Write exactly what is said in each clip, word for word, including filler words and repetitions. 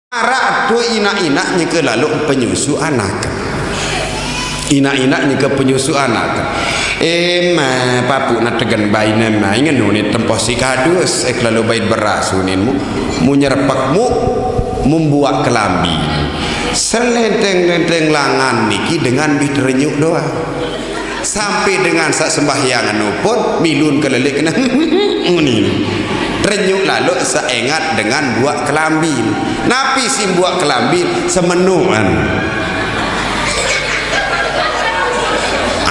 Arak tu inak-inak nyeke lalu penyusu anak. Inak-inak nyeke penyusu anak. Eh, ma, papu na tegen baine ma, ngeno ni tempoh si kadus, eh, kelalu bait beras unin mu, mu nyerepek mu, membuak kelambi. Selenteng-lenteng langan niki dengan bih terenyuk doang. Sampai dengan sak sembahyang anu pun milun ke lelik kena nguni. Terenyuk lalu seengat dengan buak kelambi. Napi sim buak kelambi semenuan.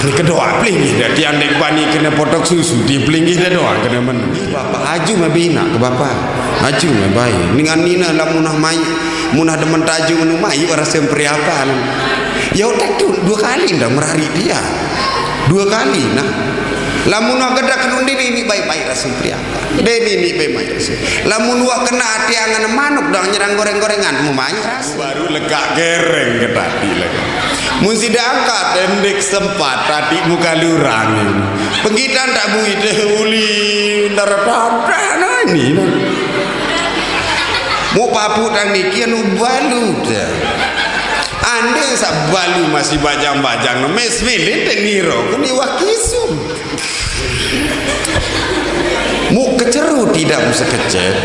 Ani kedua pelinggih dah tiang dek bani kena potok susu di pelinggih dah doang kena men. Bapak aju mabina ke bapak. Aju mabai. Dengan nina lamunah mai munah demen taju menu mai rasa meriapan. Ya utak tu dua kali dah merari dia. Dua kali nah. Lamun wak gedak nun dini ni baik-baik rasa pria. Dini ni baik-baik rasa. Lamun wak kena ati angan manuk dang nyerang goreng-gorengan mu main rasa. Baru legak gereng ke tadi lagi. Mun sida angkat endek sempat tadi muka lurang. Penggitan tak bui teh uli daratan nah ini nah. Mu papu tang niki anu balu teh. Ande sak balu masih bajang-bajang no mes milin te niro kuni wakisu. Mu keceru tidak mu sekecet.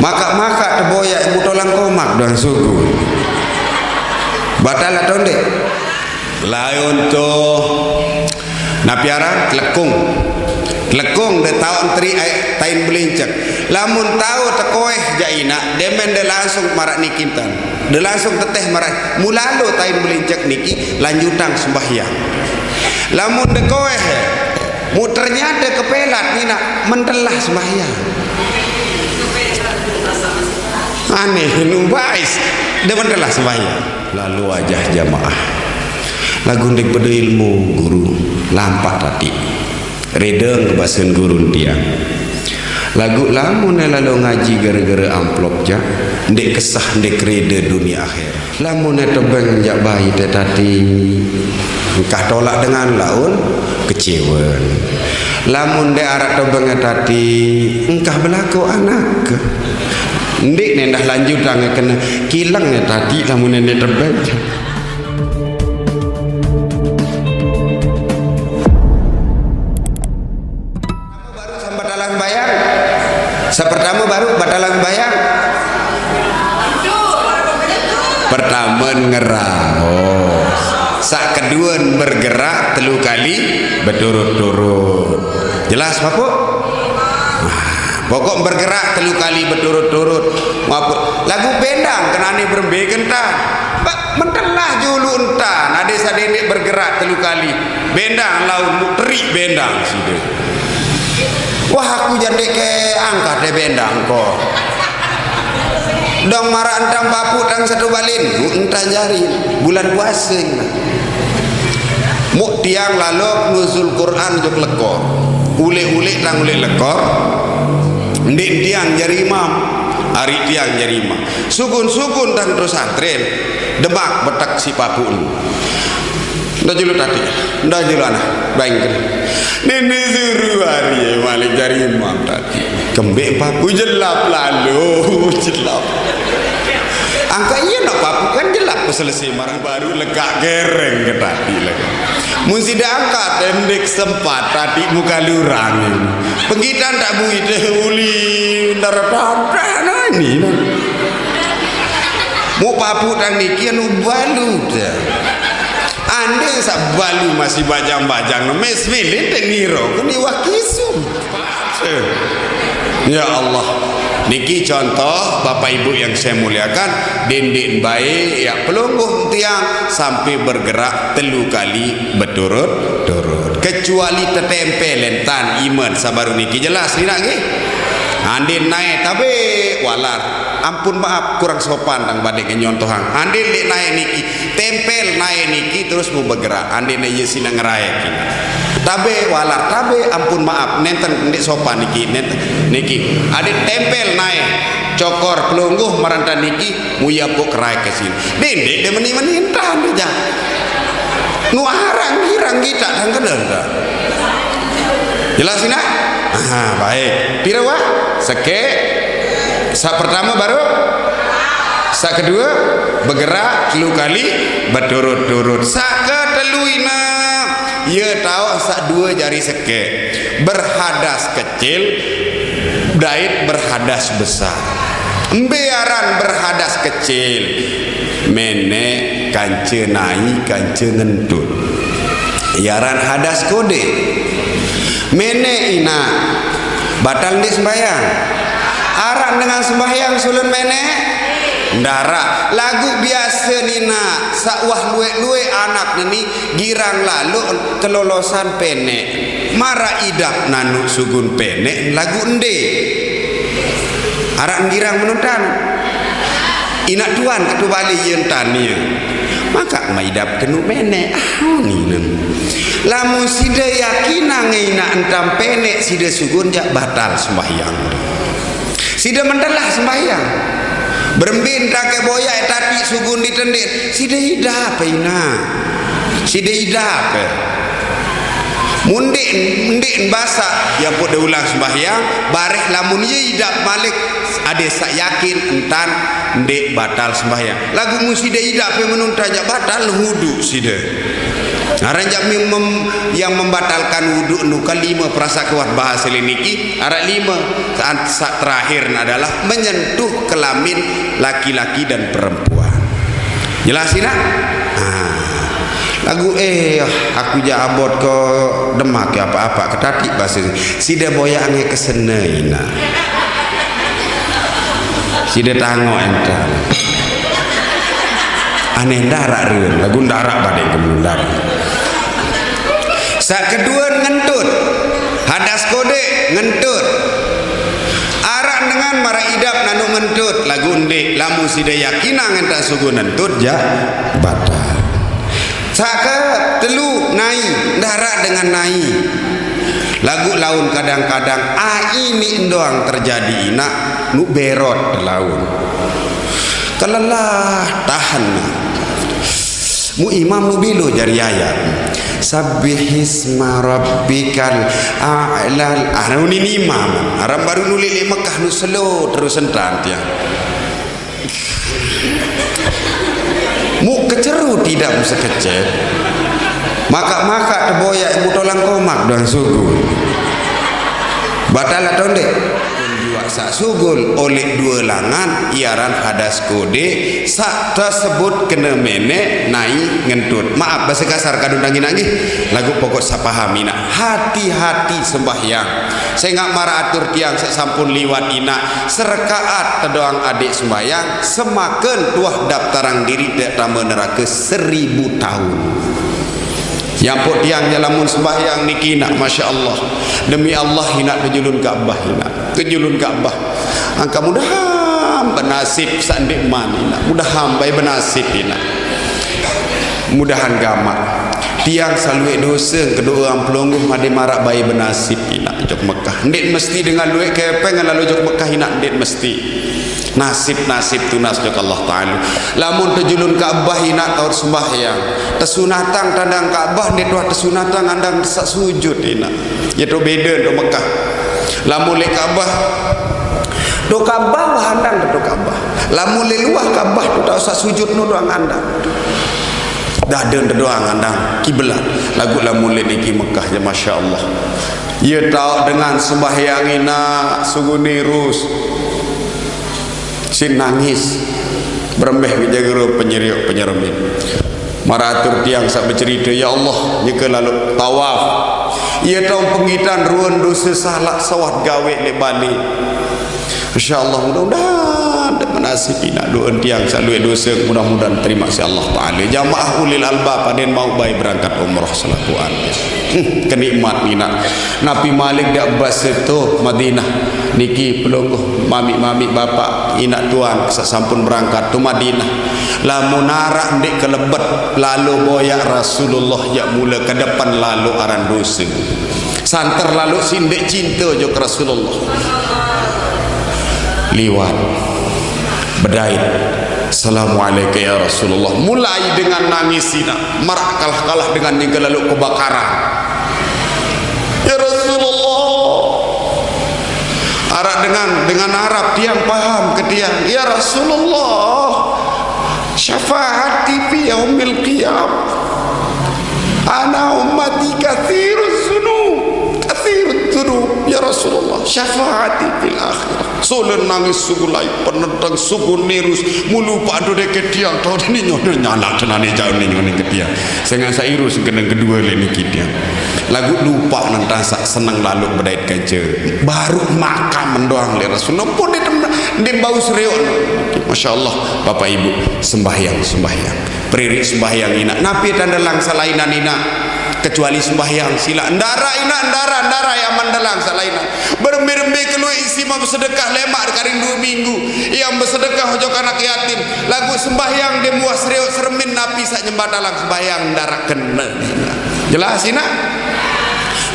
Maka-maka teboyak mu tolang komak doang suku. Batal atau ndek? Layon to napiara telekung. Telekung de taun teri ai tain belincek. Lamun tau tekoeh ja ina, demen de langsung marak nikintan. De langsung teteh marak mulalo tain belincek niki lanjutang sembahyang. Lamun de koeh, mu ternyata kepelat nina mentelah sembahyang. Aneh nu bais, de mentelah sembahyang. Lalu ajah jamaah. Lagu ndek bedo ilmu guru lampak tadi. Redeng kebasen gurun tiang. Lagu lamun lalu ngaji gara-gara amplop ja, ndek kesah ndek reda dunia akhirat. Lamun tebeng jak bayi te tadi, engkah tolak dengan laun kecewa. Lamun ndek arak tebeng tadi, engkah belako anak. Ndik nendah lanjut tangan kena kilang ya tadi lamun nenek tebeng. Baru sambatalan bayang. Sa pertama baru batalan bayang. Pertama ngeraos. Sak keduan bergerak telu kali berturut-turut. Jelas, Bapak? Pokok bergerak telu kali berturut-turut. Maupun lagu bendang kenane berembe kentan. Pak mentelah julu entan. Ade sadendek bergerak telu kali. Bendang laun mu terik bendang side. Wah aku jandek ke angkat de bendang ko. Dong marak entang papu tang satu balin. Entang jari bulan puasa. Muk tiang lalok nuzul Quran juk lekor. Ulik-ulik tang ulik lekor. Ndik tiang jari imam. Ari tiang jari imam. Sukun-sukun tang terus antren. Demak betak si papun. Nda julu tadi. Nda julu anak. Baik. Nini suruh ari malik jari imam tadi. Kembek papu jelap lalu jelap. Angka iya nak papu kan jelap selesai marang baru legak gereng ke tadi lagi. Mun sida angkat endek sempat tadi muka lurang. Penggitan tak bui teh uli daratan nah ini nah. Mu papu tang niki anu balu teh. Ande sak balu masih bajang-bajang no mes milin teh niro kuni wakisum. Eh. Ya Allah. Niki contoh Bapak Ibu yang saya muliakan, dindin baik ya pelungguh tiang sampai bergerak telu kali berturut-turut. Kecuali tetempel entan iman sabaru niki jelas ni nak nggih. Andin naik tabe walar. Ampun maaf kurang sopan tang badek nyontohang. Andin dek naik niki. Tempel nae niki terus mu bergerak. Andene ye sina ngerae kini. Tabe walar tabe ampun maaf nenten ndik sopan niki nenten niki. Ade tempel nae cokor pelungguh maranta niki mu yapuk kerai ke sini. Dindek de meni-meni entah ande ja. Nu arang girang kita dan kedel dah. Jelas indah? Aha, baik. Pira wah? Seke. Sa pertama baru Sak kedua, begerak telu kali beturut-turut. Sak ketelu ina, ye taoq sak due jari sekek. Berhadas kecil, dait berhadas besar. Mbe aran berhadas kecil? Meneq kance nai kance ngentut. Ye aran hadas kode. Meneq ina, batal ndeq sembahyang? Araq dengan sembahyang sulen meneq? Ndaraq. Laguq biase nina saq wah lueq-lueq anak neni girang laloq kelolosan peneq. Maraq idap nanuq sugun peneq laguq ndeq. Araq girang menuntan. Inaq tuan ketu bale ye entan ie. Maka maidap kenu meneq. Ah, ninem. Lamun side yakinang inaq entan peneq side sugun jaq batal sembahyang. Side mentelah sembahyang. Berembe entake boyaq tatiq sugun ditendeq. Side idap inaq. Side idap. Mun ndeq, ndeq basaq, ye pun de ulang sembahyang, bareh lamun ye idap malik, ade saq yakin entan ndeq batal sembahyang. Laguq mun side idap pe menuntan jaq batal wudu side. Aran jaq mem-, mem-, yang membatalkan wudu nu kelime perasaq kuat bahase niki, araq lime. Saq, saq terakhir adalah menyentuh kelamin laki-laki dan perempuan. Jelas inaq? Ah. Laguq, eh, aku jaq abot ke Demak ke apaq-apaq ke tatiq base. Side boyaq ange kesene inaq. Side tangoq entan. Aneh ndaraq ruen, laguq ndaraq badeng ke ndaraq. Saq kedue ngentut. Hadas kodeq ngentut. Araq dengan maraq idap nanuq ngentut, laguq ndeq. Lamun side yakinang entan sugun ngentut jaq batal. Saq ketelu nai, ndaraq dengan nai. Laguq laun kadang-kadang ai ni endoang terjadi inaq nuq berot laun. Kelelah tahen. Mu imam nu bilo jari ayat. Sabbihisma rabbikal a'lal. Ah, nu nini imam. Aran baru nulik leq Mekah nu selo terus entan tiang. Mu keceru tidak mu sekecet. Makaq-makaq teboyaq mu tolang komak doang sugun. Batal atau ndeq? Pun juaq saq sugul oleq due langan, iaran hadas kodeq, saq tesebut kene meneq nai ngentut. Maaf, base kasar kadun dangi nagih. Laguq pokok saq paham inaq. Hati-hati sembahyang. Sengaq maraq atur tiang saq sampun liwat inaq, serekaat tedoang adeq sembahyang, semaken tuah daptarang diriq teq tame nerake seribu taun. Yampok tiang jalamun sembahyang niki inaq, masya Allah. Demi Allah inaq tejulun Ka'bah inaq. Tejulun Ka'bah. Angkaq mudahan benasip saq ndeqman inaq. Mudahan bae benasip inaq. Mudahan gamaq. Tiang saq lueq dose kedo'eang pelungguh made maraq bae benasip inaq jok Mekah. Ndeq mesti dengan lueq kepeng lalo jok Mekah inaq, ndeq mesti. Nasip-nasip tunas jok Allah Ta'ala. Lamun tejulun Ka'bah inaq taoq sembahyang. Tesunatang tandang Ka'bah ndeq tuah tesunatang andang saq sujut inaq. Ye to bede to Mekah. Lamun leq Ka'bah, to Ka'bah wah andang to Ka'bah. Lamun leq luah Ka'bah to taoq saq sujut no doang andang. Daden doang andang kiblat. Laguq lamun leq niki Mekah jaq, masya Allah. Ye taoq dengan sembahyang inaq sugun nirus. Sin nangis. Berembeh ngejaga penyeriuk penyeremit. Maraq atur tiang saq becerite, ya Allah, nyeke laloq tawaf. Ye taoq penggitan ruen dose salaq sawat gaweq leq Bali. Insya Allah, mudah-mudahan teq menasip inaq do'en tiang saq lueq dose, mudah-mudahan terimaq siq Allah Ta'ala. Jamaah ulil albab aden mauq bae berangkat umroh selapuqan. Hmm, kenikmat inaq. Napi malik daq base to Madinah. Niki pelungguh mamiq-mamiq bapaq inaq tuan saq sampun berangkat to Madinah. Lamun araq ndeq kelebet lalo boyaq Rasulullah jaq mule kedepan lalo aran dose. Santer lalo sindeq cinte jok Rasulullah. Liwat. Bedait. Assalamualaikum ya Rasulullah. Mulai dengan nangis inaq. Maraq kalah-kalah dengan nyeke lalo kebakaran. Ya Rasulullah. Araq dengan, dengan Arab tiang paham ke tiang. Ya Rasulullah. Syafaati fi yaumil qiyam. Ana ummati kathiruz zunub, kathiruz zunub, ya Rasulullah, syafaati fil akhirah. Solen nangis sugu lai, penentang sugu nirus, mulu padu deke tiang, tau dini nyono nyalak tenane jauh ni nyono ke tiang. Sengan sairus keneng kedua le niki tiang. Lagu lupa nentang sak seneng lalu bedait kaca. Baru makam mendoang le Rasulullah pun dia tem-, dia bau seriuk. Masya Allah, Bapak Ibu, sembahyang, sembahyang. Peririk sembahyang ina. Napi tandalang salainan ina? Kecuali sembahyang sila. Ndara ina, ndara, ndara yang mandalang salainan. Berembe-rembe keluar isi mau bersedekah lemak dekaring dua minggu. Yang bersedekah ojo anak yatim. Lagu sembahyang dia muah seriuk seremin napi sak nyembatalang sembahyang ndara kena. Jelas ina?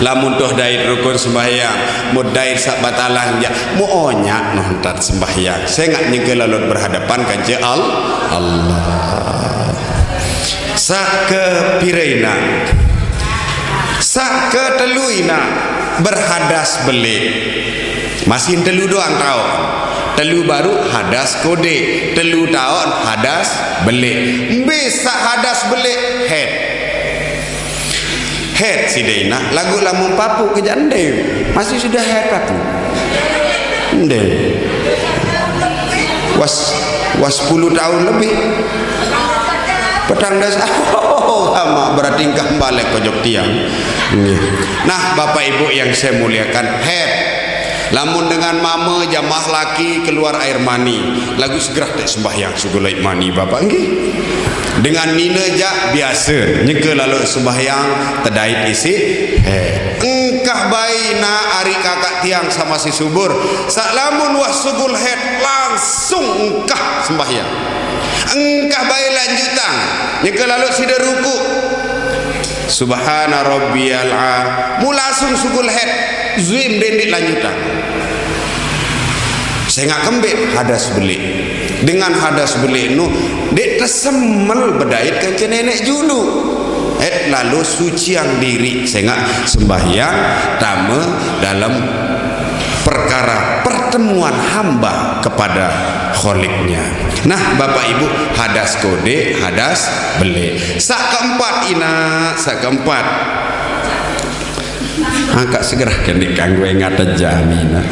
Lamun toh dait rukun sembahyang, mu dait sak batalang ja, mu onyak nontat sembahyang. Saya nggak nyegel lalu berhadapan kanca Al-, Allah. Sak ke pira ina? Sak ke telu ina berhadas belik. Masih telu doang taun. Telu baru hadas kodik. Telu taun hadas belik. Mbe sak hadas belik? Head. Head si Dina, lagu lamun papu ke jande. Masih sudah head papu. Nde. Was, was sepuluh tahun lebih. Petang das, oh, lama berarti engkah balik kojok tiang. Nggih. Nah, Bapak Ibu yang saya muliakan, head. Lamun dengan mama jamaah laki keluar air mani, lagu segera tak sembahyang sugulai mani Bapak nggih. Dengan nina jak biasa, nyeke lalu sembahyang tedait isi. Head. Engkah baina ari kakak tiang sama si subur. Sak lamun wah sugul head langsung engkah sembahyang. Engkah bae lanjutang. Nyeke lalu sida ruku. Subhana rabbiyal a. Mu langsung sugul head. Zuim dendik lanjutang. Saya nggak kembik hadas belik. Dengan hadas belik nu, dek tesemel bedait kanca nenek julu. Et lalu suciang diri. Saya nggak sembahyang tama dalam perkara pertemuan hamba kepada kholiknya. Nah, Bapak Ibu, hadas kodik, hadas belik. Sak keempat ina, sak keempat. Angkat segera kendi kanggo ingat jamina.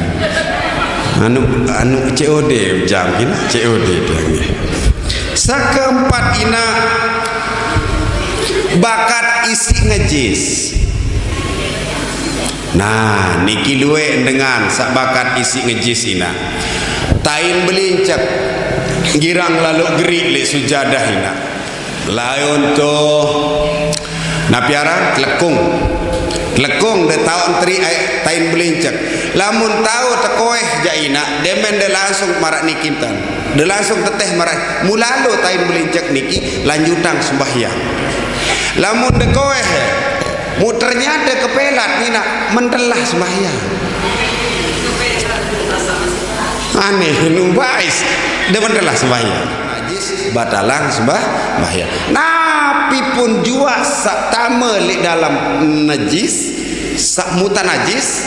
Anu, anu C O D jamina, C O D dia. Sak keempat ina bakat isi ngejis. Nah, niki luwek dengan sak bakat isi ngejis ina. Tain belincek, girang lalu gerik lek sujadah ina. Laun tu napi aran telekung. Telekung de taun teri ai tain belincek. Lamun tau tekoeh jak ina, demen de langsung marak nikintan. De langsung teteh marak mulalo tain belincek niki lanjutang sembahyang. Lamun de koeh, mu ternyata kepelat nina mentelah sembahyang. Aneh, numbais. Dia mentelah sembahyang. Najis batalang sembah-, sembahyang. Napi pun jua sak tama lek dalam najis, sak mutan najis,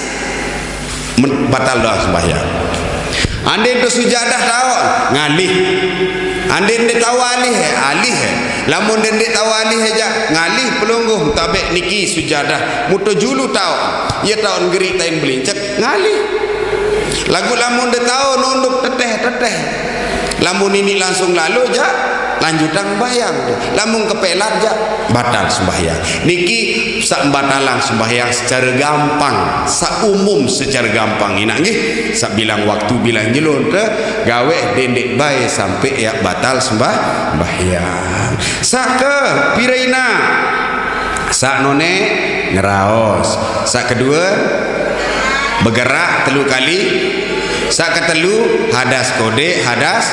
men-, batal doang sembahyang. Andin tu sujadah tau ngalih. Andin dia tau alih, alih. Lamun dia ndik tau alih aja ngalih pelungguh tabek niki sujadah muto julu tau. Ia tau ngeri tain belincek ngalih. Lagu lamun dia tau nunduk teteh-teteh. Lamun ini langsung lalu ja lanjutang bayang tu. Lamun kepelat ja batal sembahyang. Niki sak batalang sembahyang secara gampang, sak umum secara gampang. Ina nggih, sak bilang waktu bilang jelun te gawe dendik bae sampai ya batal sembah-, sembahyang. Sak ke pira ina? Sak none ngeraos. Sak kedua begerak telu kali. Sak ketelu hadas kodik, hadas.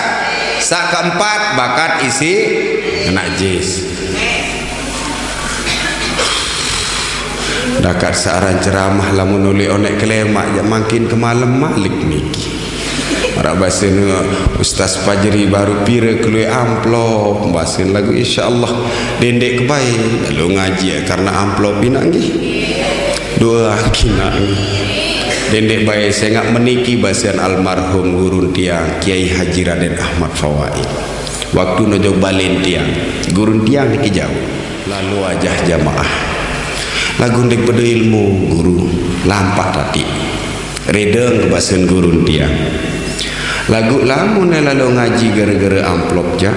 Sak keempat bakat isi najis. Dakat searan ceramah lamun uli onek kelemak jak mangkin ke malam malik niki. Marak basen Ustaz Fajri baru pira kelui amplop, basen lagu insyaallah dendek kebai lalu ngaji karena amplop ina nggih. Doa kina nggih. Dendek bae sengak meniki basen almarhum gurun tiang Kiai Haji Raden Ahmad Fawaid. Waktu nujug balen tiang, gurun tiang niki jauh. Lalu ajah jamaah. Laguq ndeq pade ilmu guru, lampak tati. Rede ngebasen gurun tiang. Laguq lamun lalu ngaji gara-gara amplop jaq,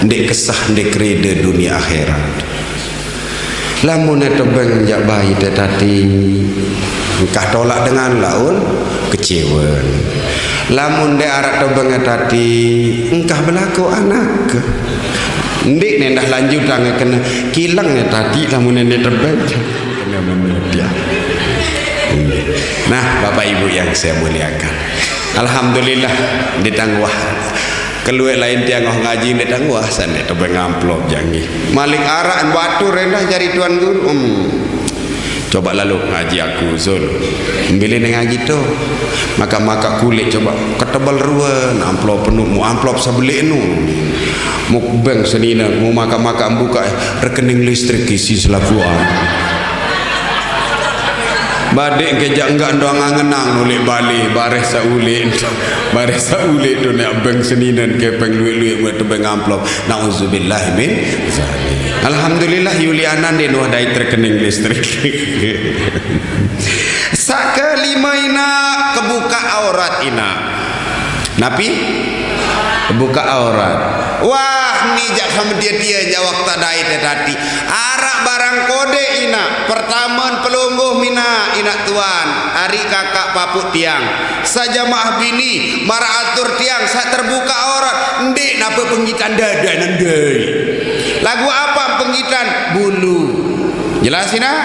ndeq kesah ndeq rede dunie akhirat. Lamun tebeng jaq bayi te tati, engkah tolak dengan laun kecewen. Lamun ndeq araq tebeng tati, engkah belako anak. Ndeq nendah lanjutang kene kileng tati lamun ndeq tebeng. Kene menurut dia. Nah, Bapak Ibu yang saya muliakan. Alhamdulillah, ditangguh. Kelueq lain tiang oh ngaji ndeq tangguh, sane tebeng amplop janggi. Malik araq batur endah jari tuan guru. Hmm. Coba lalu ngaji aku, Zul. Mbilin ngaji to. Makaq-makaq kulit coba ketebel ruen, amplop penuh, mu amplop sebeleq nu. Mu bank senine, mu makaq-makaq buka rekening listrik isi selapuan. Badeq kejaq enggak ndoang angenang nuleq bale, bareh saq uleq. Bareh saq uleq tu neq bank seninen kepeng lueq-lueq mueq tebeng amplop. Nauzubillah min zalik. Alhamdulillah, Yuliana ndeq nuah dait rekening listrik. Saq kelime inaq, kebukaq aurat inaq. Napi? Kebukaq aurat. Wah, ni jaq samedie-die jaq wah tedait tati. Araq barang kodeq inaq. Pertamen pelungguh minaq, inaq tuan. Ari kakaq papuq tiang. Saq jamaah bini, maraq atur tiang, saq terbukaq aurat. Ndeq nape penggitan dade nendai. Laguq apaq penggitan? Bulu. Jelas inaq?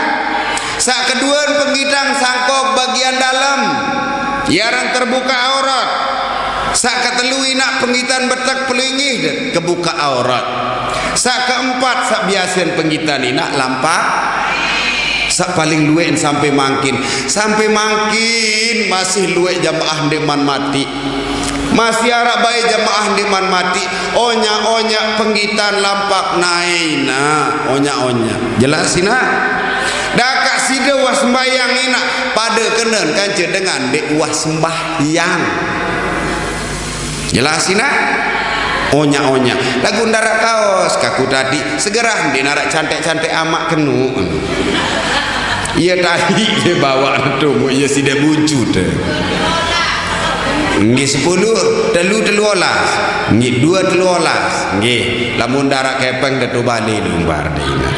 Saq kedue penggitan sangkok bagian dalem. Ie aran terbukaq aurat. Saq ketelu inaq penggitan betek pelinggih kebukaq aurat. Saq keempat saq biasen penggitan inaq lampak. Saq paling lueqn sampe mangkin. Sampe mangkin masih lueq jamaah ndeqman mati. Masih araq bae jamaah ndeqman mati. Onyaq-onyaq penggitan lampak nae inaq. Onyaq-onyaq. Jelas inaq? Dakaq side uwah sembahyang inaq, pade kenen kance dengan ndeq uwah sembahyang. Jelas inaq? Onyaq-onyaq. Laguq ndaraq kaos, kaku tadi, segerah ndeq naraq canteq-canteq amaq kenu. Ie tadi ie bawaq tu, mu ie side buncut. Nggih, sepuluh, telu, telu olas. Nggih, due, telu olas. Nggih, lamun ndaraq kepeng, tetu bale lumbar deh inaq.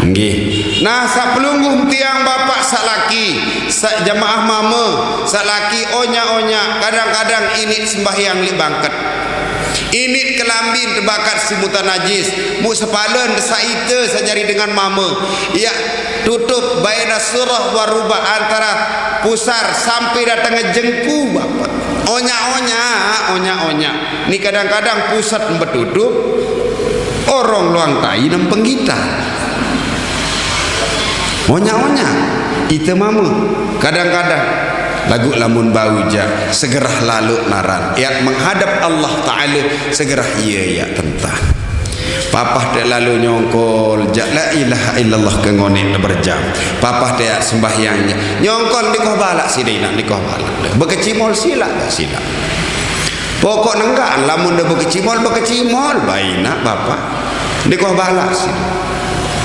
Nggih. Nah, saq pelungguh tiang bapak saq laki, saq jamaah mame, saq laki onyaq-onyaq, kadang-kadang init sembahyang leq bangket. Init kelambin tebakat simutan najis, muq sepalen saq ite saq jari dengan mame. Yaq tutup baina surah wa ruba, antara pusar sampai datang jengku bapak. Onyaq-onyaq, onyaq-onyaq. Ni kadang-kadang pusat betutup, orong luang tai nem penggitan. Onyaq-onyaq, ite mame, kadang-kadang laguq lamun bau jaq, segerah lalu naran. Yaq menghadap Allah Ta'ala, segerah ie yaq tentang. Papah te lalu nyongkol jaq, la ilaha illallah ke ngoneq berjam. Papah te yaq sembahyang jaq. Nyongkol ndeq koh balaq side inaq, ndeq koh balaq. Bekecimol silaq, silaq. Pokok nenggak, lamun de bekecimol, bekecimol, bae inaq, bapak. Ndeq koh balaq side.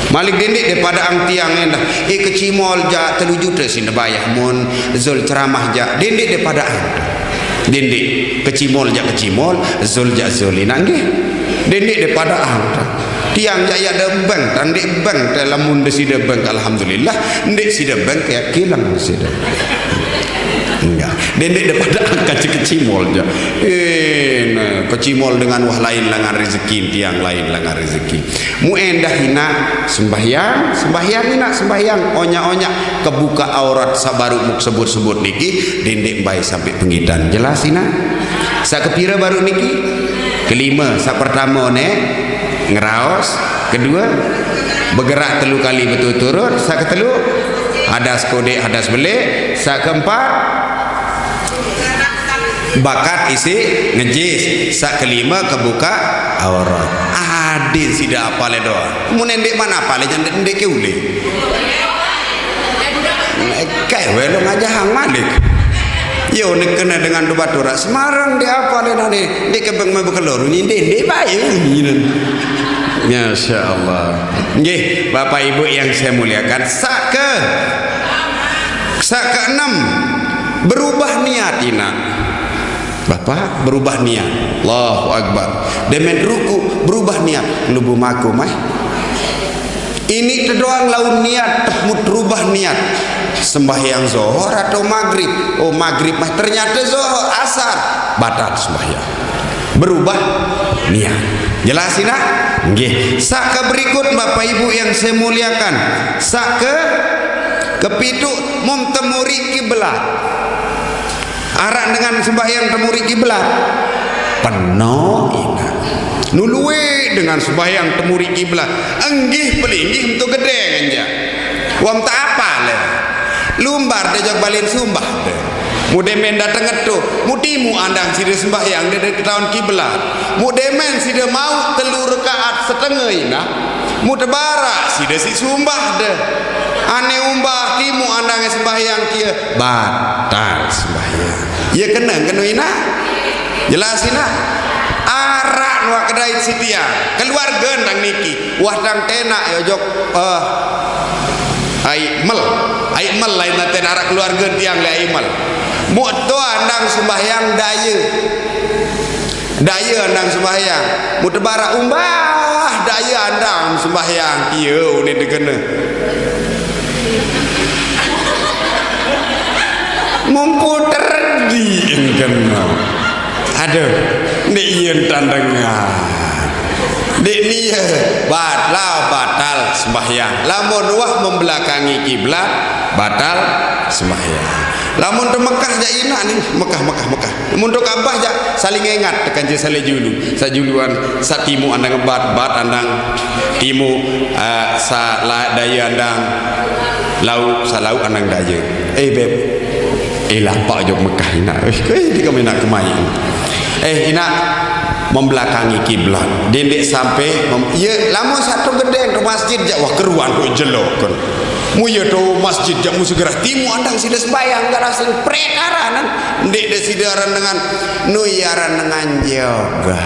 Malik dendeq de padaqang tiang endah. Eh, kecimol jaq telu jute sine bayah mun Zul ceramah jaq. Dendeq de padaqang. Dendeq kecimol jaq kecimol, Zul jaq Zul inaq nggih. Dendeq de padaqang. Tiang jaq yaq de bank, tang ndeq bank, te lamun de side bank, alhamdulillah, ndeq side bank, yaq kileng side. Enggak. Dendeq de padaqang kance kecimol jaq. Eh, nah, kecimol dengan wah lain langan rezeki, tiang lain langan rezeki. Mu endah inaq sembahyang, sembahyang inaq sembahyang, onyaq-onyaq kebukaq aurat saq baruq muk sebut-sebut niki, dendeq mbai sampe penggitan. Jelas inaq? Saq kepire baruq niki? Kelime, saq pertame ne ngeraos, kedue begerak telu kali beturut-turut, saq ketelu hadas kodeq, hadas beleq, saq keempat bakat isiq nejis, saq kelime kebukaq aurat. Adeq side apale doang. Mun ndeqman apale, jaq ndeq, ndeq ke ulih. Kae welo ngajahang malik. Yo, nek kena dengan tu batur. Semarang dia apa le nane? Dia kebeng mau bekelor. Ni dia, dia baik. Masya Allah. Nggih, Bapak Ibu yang saya muliakan, sak ke, sak keenam, berubah niat, Ina. Bapak, berubah niat. Allahu Akbar. Demen ruku, berubah niat. Lubu maku, mai. Ini doang laun niat, temut rubah niat. Sembahyang Zohor atau Maghrib? Oh, Maghrib mah ternyata Zohor, Asar. Batal sembahyang. Berubah niat. Jelas, Ina? Nggih. Saka berikut, Bapak Ibu yang saya muliakan. Saka kepitu, mum temuri kiblat. Arak dengan sembahyang temuri kiblat. Peno, Ina. Nulue dengan sembahyang temuri kiblat. Enggih pelinggih untuk gedeng anja. Wam tak apa le. Lumbar de jok balin sumbah de. Mu demen dateng ngetu, mu timu andang side sembahyang de, de ketaun kiblat. Mu demen side mau telu rekaat setengah, Ina. Mu tebara side si sumbah de. Ane umbah timu andang sembahyang kia, batal sembahyang. Ya kena, kena, Ina. Jelas, Ina. Arak nuak kedai sitia. Keluarga ndang niki. Wah, dang tenak ya jok. Eh, ai mel. Ai mel lain naten arak keluarga tiang le ai mel. Muk to andang sembahyang daya. Daya andang sembahyang. Muk tebara umbah daya andang sembahyang. Iya, unin degene. Mumpu terdi engkeno. Aduh, ndik yen tandengan. Ndik niye, batal, batal sembahyang. Lamun wah membelakangi kiblat, batal sembahyang. Lamun te Mekah jak inak ni, Mekah, Mekah, Mekah. Mun te Ka'bah jak saling ingat, tekan je saling julu. Sajuluan, satimu andang bat, bat andang timu, eh, sa la-, daya andang lau, salau andang daya. Eh, beb. Eh, lapak jok Mekah, Ina. Eh, eh, dia kami nak kemai. Eh, Ina, membelakangi kiblat. Dendek sampai, mem-, ya, lamun satu gedeng tu masjid jak, wah, keruan tu jelok kan. Mu ya tu masjid jak, mu segera timu andang sida sembahyang, garah sing pret aranan. Ndik de sida aran dengan, nu ya aran dengan joga.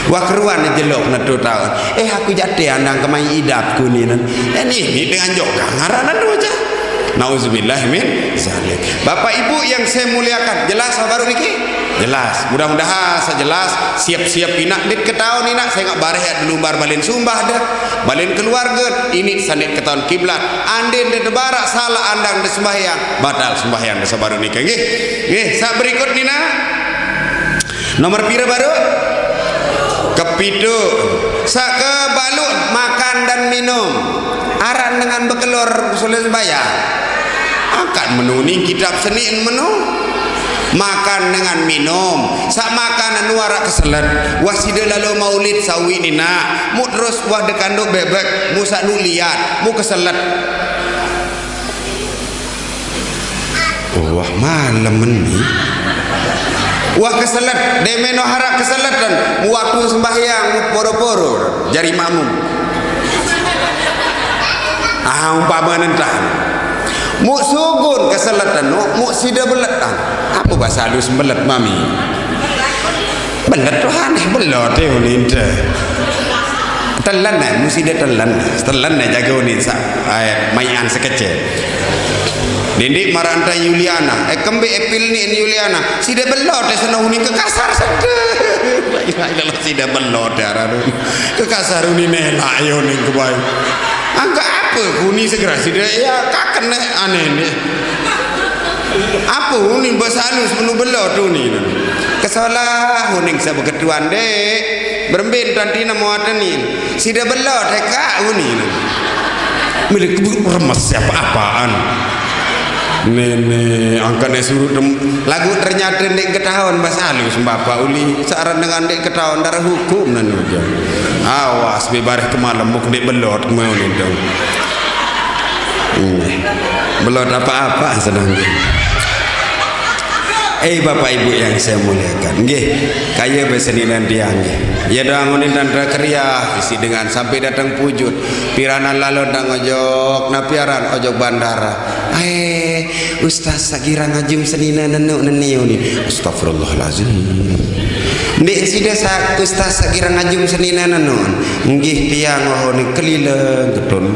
Wah, keruan jelok netu taun. Eh, aku jate andang kemai idap ku ni nan. Eh, ni, ni dengan joga ngaranan tu aja. Nauzubillah min zalik. Bapak Ibu yang saya muliakan, jelas baru niki? Jelas. Mudah-mudahan sejelas, siap-siap inak dit ketaun inak, saya ngak bareh ya lumbar balin sumbah dah. Balin keluarga, ini sanit ketaun kiblat. Andin de tebara salah andang de sembahyang, batal sembahyang de sabaru niki. Nggih. Nggih, sak berikut nina. Nomor pira baru? Kepitu. Saka balut makan dan minum. Aran dengan bekelor sulit sembahyang. Angkat menu ni kitab seni menu. Makan dengan minum. Sak makan anu arak keselet. Wah sida lalu maulid sawi nina. Mu terus wah dekanduk bebek. Mu sak nu liat. Mu keselet. Oh, wah malem ni. Wah keselet, demeno harak keseletan. Waktu sembahyang poro-poro jari makmum. Ah, umpama nentah. Muk sugun keseletan, muk, muk sida beletan. Apa bahasa halus belet, mami? Belet tu aneh, belot ya unin te. Telan eh, musi dia telan. Telan eh jaga unin sa, eh, mayan sekecil. Dindik maranta Yuliana, eh kembe epil ni Yuliana. Sida belot eh sana unin kekasar sede. La ilaha illallah, sida belot eh arah unin. Kekasar unin elak ya unin kebai. Angka apa kuni segera sida ya kaken eh aneh ni. Apa unin bahasa halus menu belot unin. Kesalah unin sa beketuan dek. Berembin tanti nama watanin. Sida belot eh kak unin. Milik kebut remes siapa apaan. Nenek angkat naik surut dem-, lagu ternyata dek ketahuan bahasa halus bapak uli. Searan dengan dek ketahuan darah hukum nan ujar. Awas bebareh ke malam muk dek belot kemaunin dong. Hmm. Belot apa-apa sedang. Eh, Bapak Ibu yang saya muliakan, nggih, kaya beseninan tiang, nggih. Ya, dah ngunin dan dah keriah, isi dengan sampai datang pujut. Piranan lalon dah ngojok, napiaran ojok bandara. Eh, Ustaz, sakira ngajum senina nenuk neniu ni. Astagfirullahalazim. Ndik sida sa Ustaz, sakira ngajum senina nenuk. Nggih, tiang wahone kelileng ketun.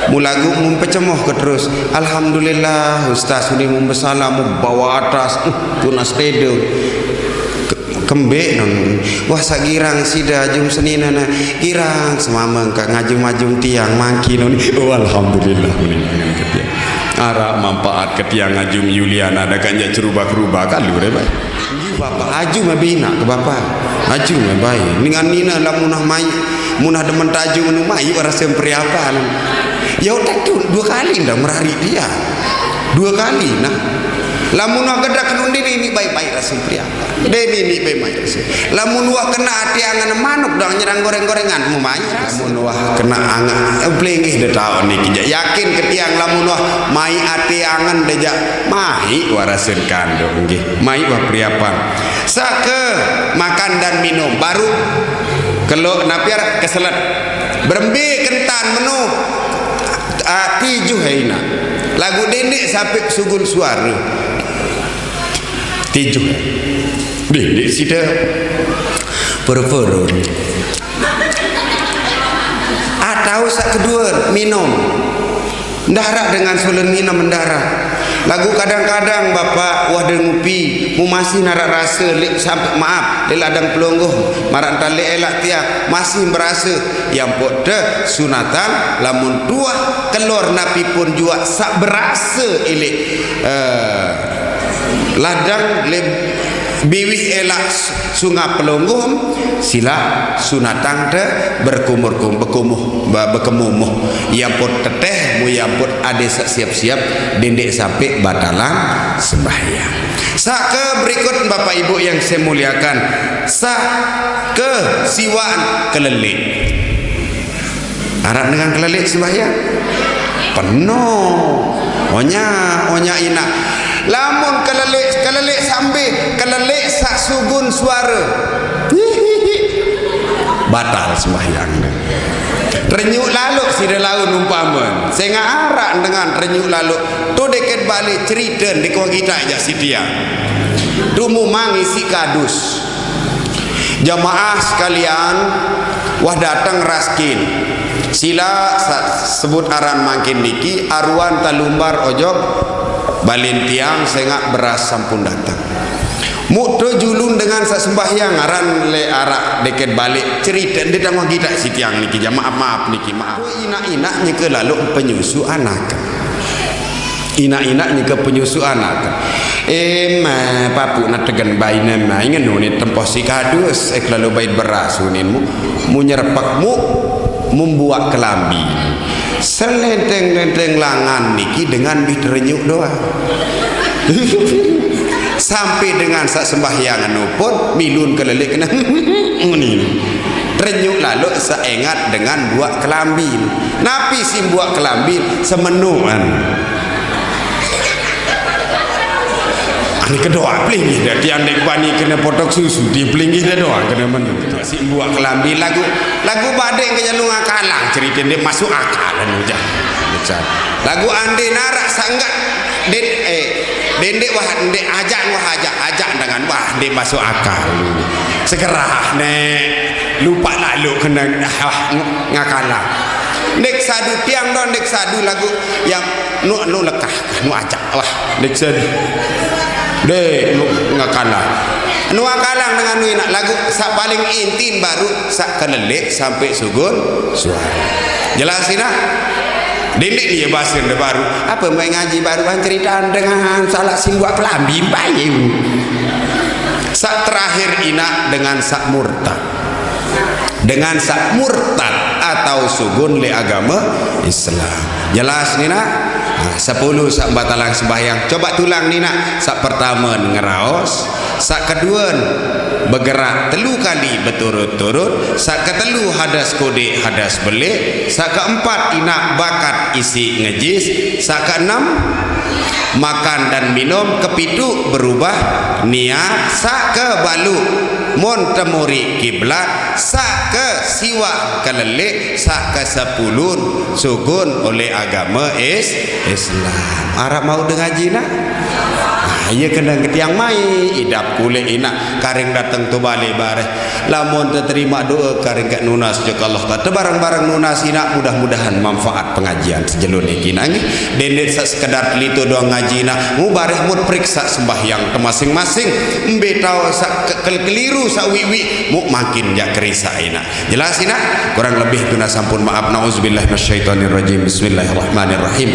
Mulagu mumpechemoh ke terus. Alhamdulillah, Ustaz, uni mumbesalam, mubawa atas, uh, tunas tedung. Ke-, kembek non. Wah, sagirang sida ajum senina na. Girang semameng ka ngajum-ajum tiang mangkin non. Oh, alhamdulillah, uni mangan ke tiang. Arah manfaat ke tiang ngajum Yuliana ada kanja cherubah-kerubah kalu re, Pak. Nggih, Bapak. Aju mabina ke Bapak. Aju mabai. Ningan nina lamunah mai, munah demen tajung nu mai, ora sempri apa, anu. Ya, otak tu dua kali ndak merari dia. Dua kali, nah. Lamun wah gedak nun dini ni baik-baik rasa pria. Dini ni baik-baik rasa. Lamun wah kena ati angan manuk dang nyerang goreng-gorengan mu mai. Lamun wah kena angan, eh, pelinggih de tau niki ja. Yakin ke tiang lamun wah mai ati angan de ja. Mai warasin kandung nggih. Mai wah priapan. Sake makan dan minum baru kelo napiar keselet. Berembe kentan menu, ah, tijuh aina. Lagu dendik sampai sugun suara. Tijuh. Dendik sida. Puru-puru. Atau sak kedua minum. Ndarak dengan solen minum ndarak. Lagu kadang-kadang Bapak wah dan ngupi, mu masih narak rasa lek sampai maaf, lek ladang pelungguh, marak entan lek elak tiang, masih berasa, yang pok te sunatan, lamun tuah kelor napi pun jua sak berasa ilik, eh, ladang lem biwih elak s-, sunga pelungguh, sila sunatang te berkumur kum-, bekumuh, be-, bekemumuh. Yang pun teteh, mu yang pun ade sa-, siap-siap, dendik sampai batalang sembahyang. Sake berikut Bapak Ibu yang saya muliakan, sake siwaan kelelik. Arak dengan kelelik sembahyang? Penuh. Onya, onya ina. Lamun kelelik, kelelik sambil, kelelik sak sugun suara. Batal sembahyang. Renyuk lalu sida laun umpama. Sehingga arak dengan renyuk lalu. Tu deket balik cerita di kau kita aja sitia. Tu mu mangisi kadus. Jamaah sekalian, wah datang raskin. Sila sa-, sebut aran mangkin niki, aruan talumbar ojok, balin tiang sengak beras sampun datang. Muk tu julun dengan sak sembahyang aran le arak deket balik cerita nde tangguh gitak si tiang niki, jamaah maaf niki, maaf. Tu inak-inak nyeke lalu penyusu anak. Inak-inak nyeke penyusu anak. Eh, ma, papu na tegen bai ne ma, ngenu ni tempoh si kadus, eh, kelalu bai beras unin mu, mu nyerepek mu, membuat kelambi. Selenteng-lenteng langan niki dengan bih terenyuk doang. Sampai dengan sak sembahyang anu pun, milun kelelik kena nguni. Terenyuk lalu seingat dengan buat kelambi. Napi si buat kelambi semenuan. Ani kedua pelinggih dah tiang dek bani kena potok susu, dia pelinggih dah doang kena menu. Si buat kelambi lagu, lagu badeng ke jalur kalang cerita dia masuk akal anu jah. Macam lagu ande narak sanggat den, eh, dendek wah dek ajak wah ajak, ajak dengan wah dek masuk akal. Segerah ne lupa lalu kena, ah, ng-, ngakalah. Dek sadu tiang don, dek sadu lagu yang nu, nu lekah, nu ajak. Wah, dek sadu. Dek, nu ngakalah. Nu ngakalah dengan nu inak lagu sak paling intin baru sak kelelik sampai sugun suara. Jelas inak? Dinding dia basin dia baru. Apa main ngaji baru kan cerita dengan salah simbok kelambi bayu. Sak terakhir inak dengan sak murtad. Dengan sak murtad atau sugun le agama Islam. Jelas ni nak? Nah, sepuluh sak batalang sembahyang. Coba tulang ni nak. Sak pertama ngeraos, Sak keduan, begerak telu kali beturut-turut. Sak ketelu, hadas kodik, hadas belik. Sak keempat, inak bakat isi ngejis. Sak keenam, makan dan minum. Kepitu, berubah niat. Sak kebalu, mon temuri kiblat. Sak ke siwak kelelik. Sak ke sepulun, sugun oleh agama is Islam. Arap mau dengaji nak? Ah, iya kena ketiang mai, idap kulit inak, karing datang tu balik bareh. Lamun terima doa, karing ke nunas jok Allah Taala. Tebarang-barang nunas inak, mudah-mudahan manfaat pengajian sejelun niki nak nggih. Dendet sak sekadar telito doang ngaji nak, mu bareh mut periksa sembahyang ke masing-masing. Embe tau sak ke-, ke-, keliru sak wik-wik, mu makin jak kerisak inak. Jelas inak? Kurang lebih tuna sampun maaf. Nauzubillahi minasyaitonirrajim. Bismillahirrahmanirrahim.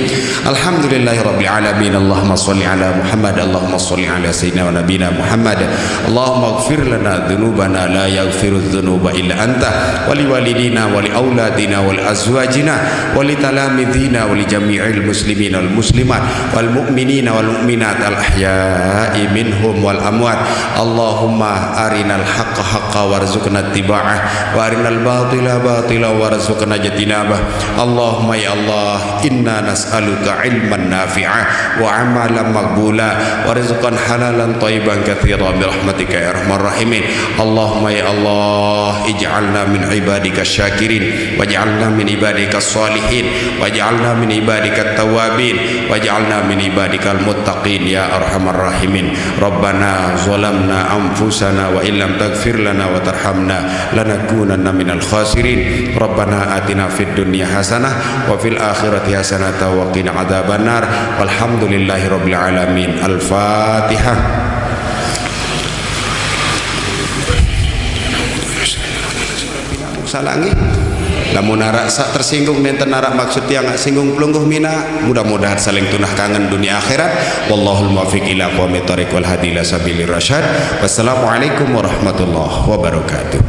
Alhamdulillahirabbil alamin. Allahumma shalli ala Muhammad. Allahumma shalli ala sayyidina wa nabina Muhammad. Allahumma ighfir lana dzunubana la yaghfiru dzunuba illa anta, wa li walidina wa li auladina wa li azwajina wa li talamidina wa li jami'il muslimin wal muslimat wal mu'minina wal mu'minat al ahya'i minhum wal amwat. Allahumma arinal haqqa haqqa warzuqna ittiba'ah, wa arinal batila batila warzuqna ijtinabah. Allahumma ya Allah, inna nas'aluka ilman nafi'a wa amalan maqbula wa rizqan halalan thayyiban katsira bi rahmatika ya arhamar rahimin. Allahumma ya Allah, ij'alna min ibadika syakirin, waj'alna min ibadika salihin, waj'alna min ibadika tawabin, waj'alna min ibadikal muttaqin ya arhamar rahimin. Rabbana zalamna anfusana wa illam taghfir lana wa tarhamna lanakunanna minal khasirin. Rabbana atina fid dunya hasanah wa fil akhirati hasanah wa qina adzabannar. Walhamdulillahi rabbil alamin. Al-Fatihah. Salah nggih. Lamun arak sak tersinggung, nenten arak maksud tiang singgung pelungguh mina, mudah-mudahan saling tunah kangen dunia akhirat. Wallahul muwaffiq ila aqwamit thariq wal hadi ila sabilir rasyad. Wassalamualaikum warahmatullahi wabarakatuh.